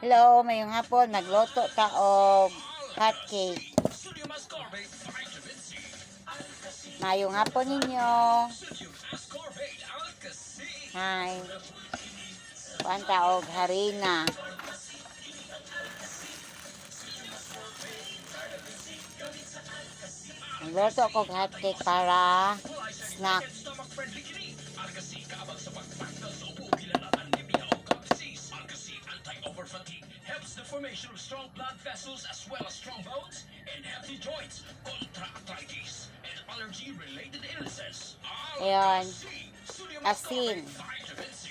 Hello, maayong hapon. Magluto ta og hot cake. Maayong hapon ninyo. Hi. Kuan ta og harina. Magluto ko og hot cake para snack. Helps the formation of strong blood vessels as well as strong bones and healthy joints, contra arthritis and allergy-related illnesses. Ayan. Sodium Asin. Vitamin C.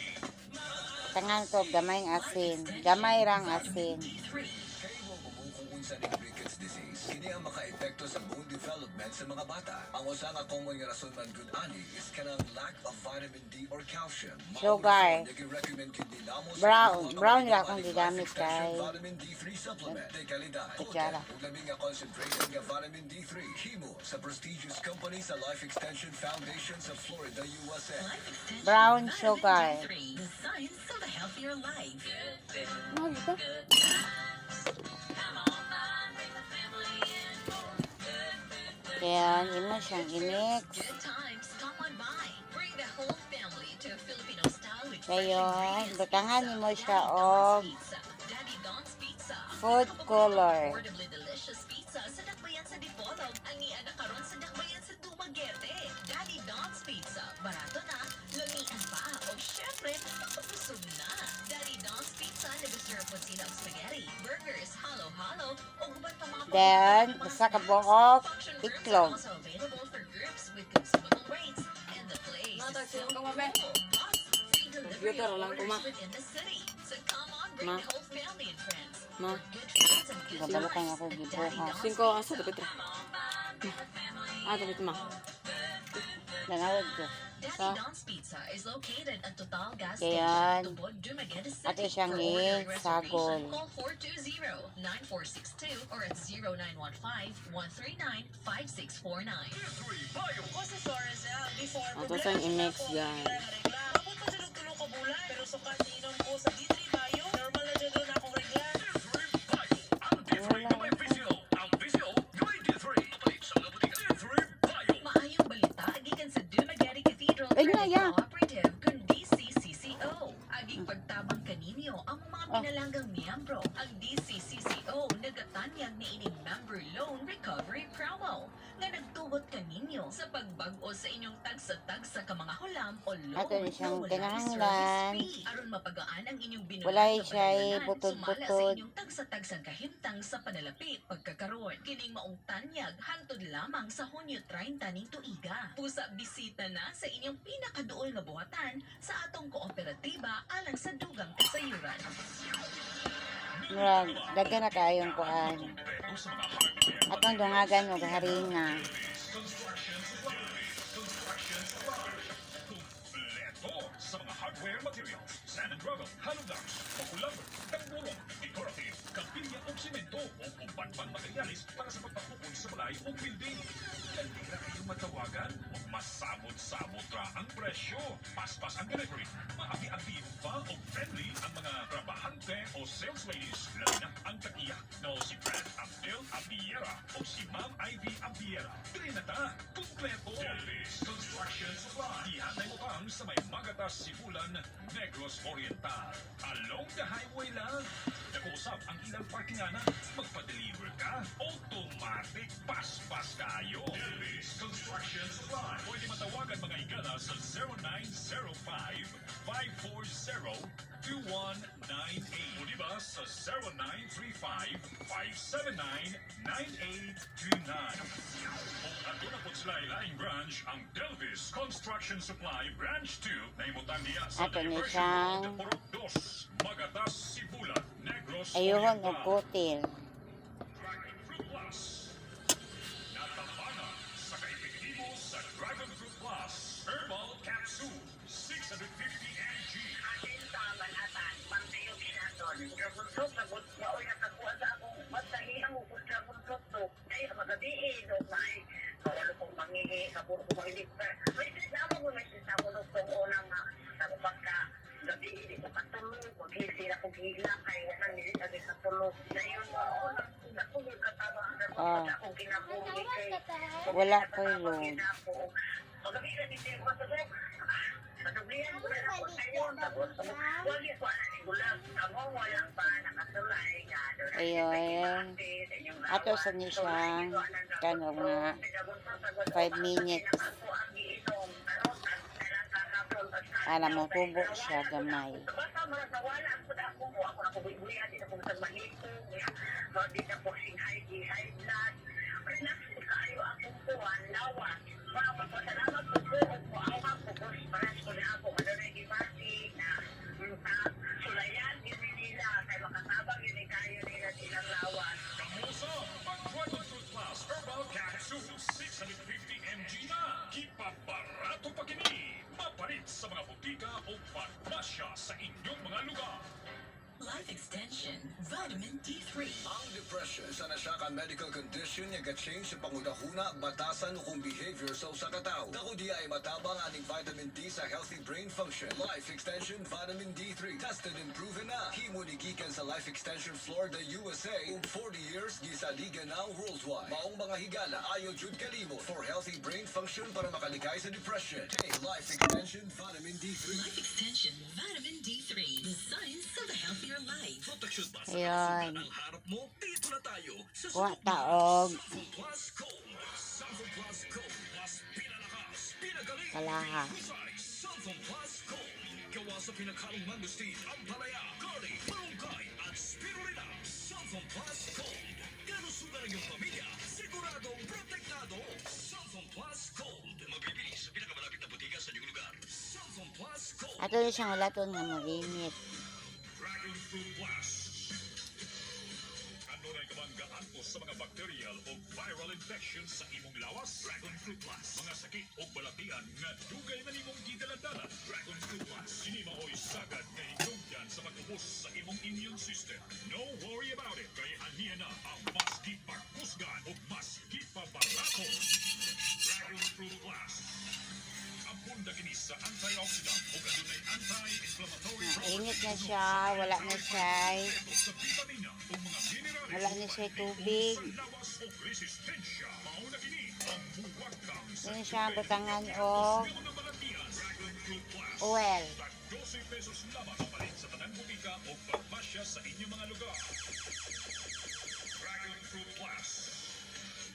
Tangan ko gamayng asin. Gamay rang asin. Kay mo kung unsa ning rickets disease, kini ang makaepekto sa bone development sa mga bata. Ang usa ka common nga rason man gud ani is kanang lack of vitamin D or calcium. Mao Sugar. rason nagi-recommend kid ni namo sa Brown. inyong mga Brown ra mga akong Life gigamit Extension kay Vitamin D3 supplement. Kay kalidad, Kutsara. potent ug labi nga concentrated nga vitamin D3 himo sa prestigious company sa Life Extension Foundation sa Florida, USA. Life Extension Brown Vitamin sugar. D3, the science of a healthier life. Ano dito? Kaya imo siyang i-mix. Good times, come on by. Bring the whole family to Filipino style with fresh Dayon, ingredients butangan pizza. nimo siya Daddy og Don's Pizza. Daddy Don's Pizza. food Pinakapaboritong color. affordably delicious pizza sa Dakbayan sa Dipolog. Ang niana karon sa Dakbayan sa Dumaguete. Daddy Don's Pizza. Barato na, lamian pa, o syempre, makabusog na. Daddy Don's Pizza, nag-serve po sila og spaghetti, burgers, halo-halo, o uban pa mga Then, paborito ng mga usa ka snacks. buok Function rooms are itlog. also available for groups with consumable rates, and the place Mga is taxi, so ka mabe. cool. Plus, free delivery Computer of lang ko, orders ma. within the city. So come on, bring Ma. the whole family and friends. Ma. For good friends and good Gabalo kay times ako at Daddy gibuhat. Don's Cinco, asa Pizza. dapat ra. Ah, dapat ma. Nanawag ko. Daddy Sa? Don's Pizza is located at Total Gas Ayan. Station, Tubod, Dumaguete City. Ato siyang For order and i-sagol. reservation, call 420-9462 or at 0915-139-5649. Ato siyang i-mix, guys. Abot pa jud og 3 ka bulan, pero sukat inom ko sa D3 Bio, normal na jud na akong regla. Ang D3 nga may VCO. Ang VCO nga may D3. Papalit sa mga butika. D3 Bio. Maayong balita gikan sa Dumaguete Cathedral Ay, nga, Credit ya. Cooperative kun DCCCO. Aging pagtabang kaninyo ang mga pinalanggang miyembro. Ang DCCCO nagatanyag niining member loan recovery promo nga nagtugot kaninyo sa pagbag-o sa inyong tagsa-tagsa ka mga hulam o loan Ato ni siyang na walay kinahanglan. service fee. Aron mapagaan ang inyong binulat Walay nga siya'y padagdanan, sumala sa butod-butod. inyong tagsa-tagsang kahimtang sa panalapi pagkakaroon. Kining maong tanyag hangtod lamang sa Hunyo 30 ning tuiga. Pusa bisita na sa inyong pinakaduol nga buhatan sa atong kooperatiba alang sa dugang kasayuran. Murag, daghan na kaayong kuan. Atong dungagan og harina. Construction Supply. Construction Supply. Kompleto sa mga hardware materials. Sand and gravel, hollow blocks, pakulumber, tamburong, decorative, kampilya o simento o uban pang materyales para sa pagpapukol sa balay o building. Dali ra kayong matawagan o masabot-sabot ra ang presyo. Paspas ang delivery. Maabi-abi pa o friendly ang mga trabahante o sales ladies. Labi na ang tag-iya na si Brad Abdel Abiera o si Ma'am Ivy Abiera. Dili na ta, kumpleto. Elvis Construction Supply. Ihanay mo pang sa may Magatas, Sibulan, Negros Oriental. Along the highway lang. Nag-usap ang ilang parkingana. Magpa-deliver ka, automatic paspas kayo. Elvis Construction Supply. Pwede matawagan mga igala sa 0905-540-2198. O diba sa 0935-579-9829. O aduna po sila ilaing branch ang Delvis Construction Supply Branch 2 na imutang diya sa Ato ni Diversion siyang Road, Purok 2, Magatas, Sibulan, Negros Ayuhon og Oriental. kutil. Dragon Fruit Plus. Natabangan sa kaepektibo sa Dragon Fruit Plus Herbal Capsule 650 mg. Atin sa Manhattan, Ma'am Teo Binaton, dragon fruit na good maoy nakakuha sa akong magtahihang ko dragon fruit to. Kaya magabi do may kawalo kong mangihi, kaburo ko mangihi. May sasama ko, may sasama ko nung una nga sa pagka gabi, di ko katulog, maghisi na ko. Akong hila kay walang dili lagi sa tulog. Dayon ako ako yung kataba ang Ah. akong kinabuhi kay Wala ko'y load. Pagabi na din ko sa Pagabihan ko na ako sa iyo. Tapos, wali ko na ni gulang. Amo, walang pa nakasulay nga. Ayun. Ato sa niyo siyang kano nga 5 minutes para mohubo siya gamay. Basta murag nawala ang pud ako mo ako ako buhi-buhian di na ko sa mahipong di na ko sing high high blood. Relax ko kaayo akong kuwan lawas. Mga magpasalamat ko po og moawang ko ko paras ko na ako adunay gibati na sulayan gyud ni nila kay makatabang gyud ni kayo nila sa ilang lawas. Kamusa, pag Dragon Fruit Plus Herbal Capsule 650 mg na. Kipabarato pa kini. Mapalit sa mga butika o parmasya sa inyong mga lugar. Life Extension Vitamin D3. Ang depression sa na siya ka medical condition nga ga-change sa pangudahuna, batasan o kung behavior sa usa ka tawo. Dako di ay matabang aning vitamin D sa healthy brain function. Life Extension Vitamin D3. Tested and proven na. Himo ni gikan sa Life Extension Florida, USA. Ug 40 years gisaligan na worldwide. Maong mga higala ayo jud kalimo for healthy brain function para makalikay sa depression. Take Life Extension Vitamin D3. Life Extension Vitamin D3. The science of a healthier life. Protection ba sa Ayun. kalusugan ang harap mo? Dito na tayo sa Kuha subok na taog. Sulfur Plus Gold. Sulfur Plus Gold. Mas pinalakas, pinagaling, Kalaha. pinahusay. Sulfur Plus Gold. Gawa sa pinaghalong mangosteen, ampalaya, garlic, malunggay, at spirulina. Sulfur Plus Gold. Kalusugan ng iyong pamilya, siguradong protektado. Sulfur Plus Gold. Mabibili sa pinakamalapit na botika sa inyong lugar. Sulfur Plus Gold. Ato na siyang ulaton nga moinit. Dragon Fruit Plus. Kanunay ka bang gaantos sa mga bacterial o viral infections sa imong lawas? Dragon Fruit Plus. Mga sakit o balatian nga dugay na nimong gidaladala. Dragon Fruit Plus. Kini maoy sagad nga hinugdan sa pag-ubos sa imong immune system. No worry about it. Kay aniya na ang mas gipakusgan o mas gipabarato. Dragon Fruit Plus. Abunda kini sa antioxidant ug adunay anti-inflammatory Init na siya, wala na siya. sa vitamina ug mga minerales Wala na siya tubig. sa lawas ug resistensya. Mao na kini ang muwagkang sa Yun siya ang butangan og mga balatian. Dragon Fruit Plus. oil. Tag 12 pesos lamang palit sa tanang butika o parmasya sa inyong mga lugar. Dragon Fruit Plus.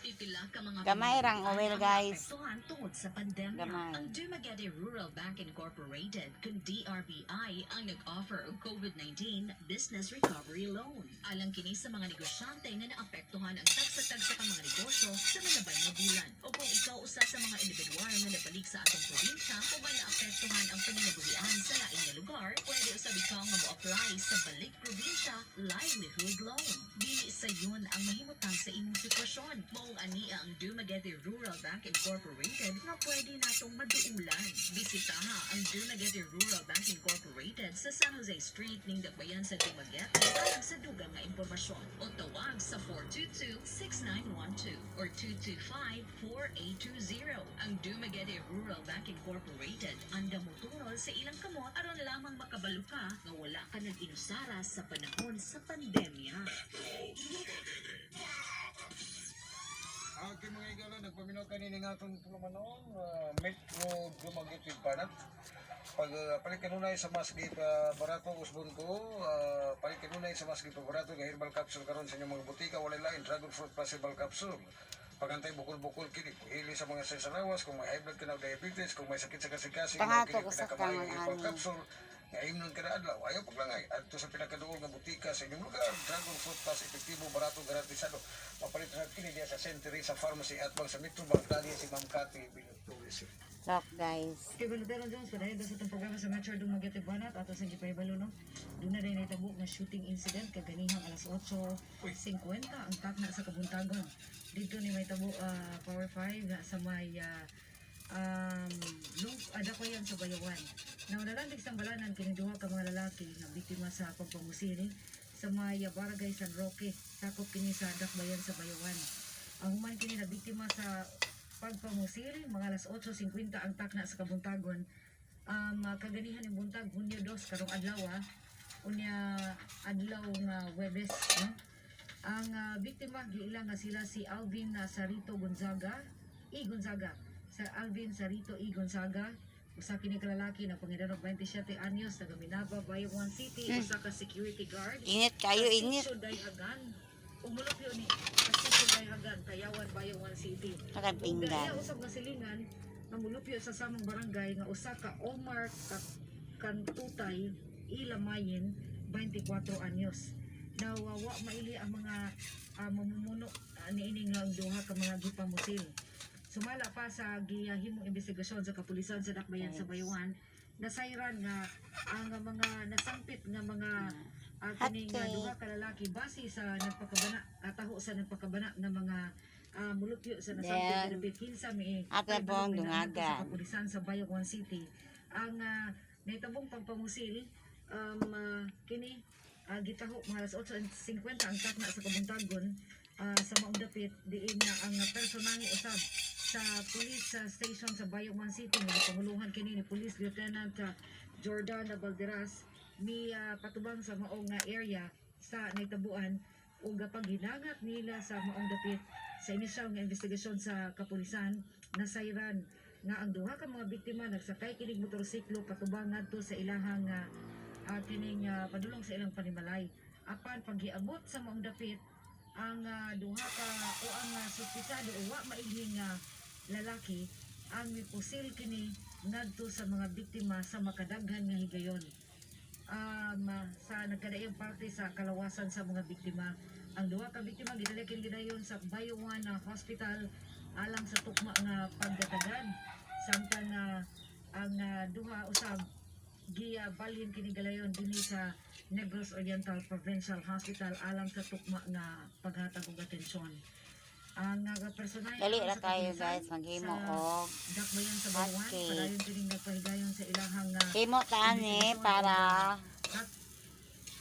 Pipila ka mga Gamay rang oil, ang guys. naapektuhan tungod sa pandemya. Gamay. Ang Dumaguete Rural Bank Incorporated kun DRBI ang nag-offer og COVID-19 Business Recovery Loan. Alang kini sa mga negosyante nga naapektuhan ang tagsa-tagsa ka mga negosyo sa nalabay nga bulan. O kung ikaw usa sa mga individual nga nabalik sa atong probinsya o nga naapektuhan ang panginabuhian sa laing nga lugar, pwede usab ikaw nga mo-apply sa Balik Probinsya Livelihood Loan. Dili sayon ang mahimutang sa imong sitwasyon. Maong ania ang Dumaguete Rural Bank Incorporated nga pwede natong maduulan. Bisitaha ang Dumaguete Rural Bank Incorporated sa San Jose Street ning Dakbayan sa Dumaguete alang sa dugang nga impormasyon o tawag sa 422-6912 or 225-4820. Ang Dumaguete Rural Bank Incorporated ang damuturol sa ilang kamot aron lamang makabalo ka nga wala ka nag-inusara sa panahon sa pandemya. Okay mga igala, nagpaminaw kanini nga atong tulumanon, Metro Dumaguete Banat. Pag palit kanunay sa mas barato usbon ko, palit kanunay sa mas barato nga herbal capsule karon sa inyong mga butika, walay lain dragon fruit plus herbal capsule. Pagantay bukol-bukol kini, hili sa mga sasalawas, kung may high blood ka na o diabetes, kung may sakit sa kasing-kasing, mao Pangato kini ko sa pinakamaayong tangan herbal ani. capsule nga imnon kada adlaw ayaw paglangay adto sa pinakaduol nga butika sa inyong lugar. Dragon Fruit Plus, epektibo, barato, garantisado. Mapalit sa kini diya sa St. Teresa Pharmacy at bang sa Metro Bank dali si Ma'am Cathy Binutulis. Look guys. Kay Balutero Jones, padayon sa itong programa sa Metro Dumaguete Banat ato sa gipahibalo no. Doon na rin nahitabo nga shooting incident kaganihang alas 8:50 ang takna sa kabuntagon. Dito ni may tabo Power 5 na sa may lung Adakoyan sa Bayawan. Now nalandig sa balanan kini duha ka mga lalaki nga biktima sa pagpamusili sa may Barangay San Roque. Sakop kini sa Dakbayan sa Bayawan. Ang human kini na biktima sa pagpamusil, mga alas 8:50 ang takna sa kabuntagon. Kaganihan ng buntag, Hunyo 2, karong adlaw. Unya adlaw nga Webes, no? Ang biktima giila nga sila si Alvin Sarito Gonzaga, E. Gonzaga, sa Alvin Sarito E. Gonzaga, usa kini ka lalaki na pangidaron og 27 anyos, taga Minaba, Bayawan City, usa ka security guard Init kayo, sa init. Sitio Dayhagan. Umulok yun ni sa Sitio Dayhagan, Tayawan, Bayawan City. Parang Ug pinggan. iya usab nga silingan nga mulupyo sa samang barangay nga usa ka Omar Kantutay Ilamayin, 24 anyos. Nawawa maili ang mga mamumuno niini nga ang duha ka mga gipamusil. Sumala pa sa gihimong investigasyon sa kapulisan sa Dakbayan sa Bayawan, nasayran nga ang mga nasangpit nga mga kining Hotcake. duha ka lalaki base sa nagpakabana ataho sa nagpakabana nga mga mulupyo sa nasangpit Then, nga dapit kinsa mi ato ay pong balok dungagan. sa kapulisan sa Bayawan City. Ang nahitabong pagpamusil kini gitaho mga alas 8:50 ang takna sa kabuntagon sa maong dapit, diin na ang personahe usab sa police station sa Bayawan City nga gipanguluhan kini ni Police Lieutenant Jordana Balderas ni patubang sa maong nga area sa nahitabuan ug paghinangat nila sa maong dapit. Sa inisyal nga investigasyon sa kapulisan, nasayran nga ang duha ka mga biktima nagsakay kinig motorsiklo patubang ngadto sa ilahang kining padulong sa ilang panimalay. Apan paghiabot sa maong dapit, ang duha ka o ang suspitsado o wa mailhing nga lalaki ang mipusil kini ngadto sa mga biktima sa makadaghan nga higayon sa nagkadaiyang parte sa kalawasan sa mga biktima. Ang duha ka biktima gidala kini gidayon sa Bayawan Hospital alang sa tukma nga pagdatagad, samtang ang duha usab gibalhin kini galayon dinhi sa Negros Oriental Provincial Hospital alang sa tukma nga paghatag og atensyon. Ang personahe Dali aron ra sa kayo kapulisan guys, maghimo sa og Dakbayan sa Bayawan hotcake. padayon kining nagpahigayon sa ilahang Himo ta ani para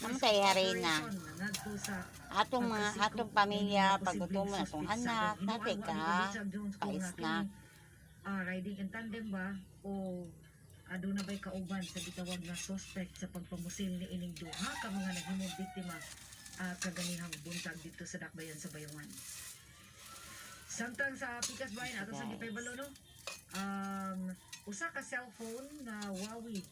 naman kay harina. operation nga ngadto sa Atong mga atong pamilya, paggutomon atong anak, nate ka pa-snack. Riding in tandem ba o aduna ba'y kauban sa gitawag nga suspect sa pagpamusil ni ining duha ka mga nahimong biktima kaganihang buntag dito sa Dakbayan sa Bayawan. Samtang sa Pikas Bayan ato sa Guys. gipahibalo, no, usa ka cellphone nga Huawei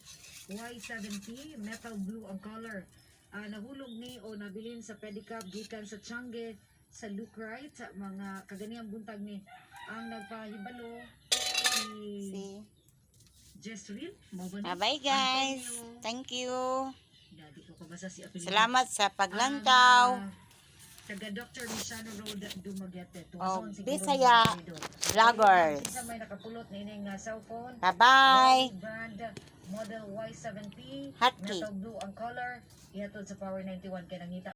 Y70, metal blue ang color, nahulog ni o nabilin sa pedicab gikan sa Tiangge sa Lukrite sa mga kaganihang buntag ni. Ang nagpahibalo si See? Jezreel mo ba ni? Bye-bye guys. Antonio. Thank you. Na, di ko kabasa si apelyido. Salamat sa paglantaw. Ang, taga Dr. Misano Road, Dumaguete. Oh, Tuason, siguro Bisaya ni apelyido. Vloggers. Kinsa may nakapulot na ining cellphone, Bye-bye. Huawei brand, model Y7P, Hotcake. metal blue ang color, ihatod sa Power 91 kay nangita.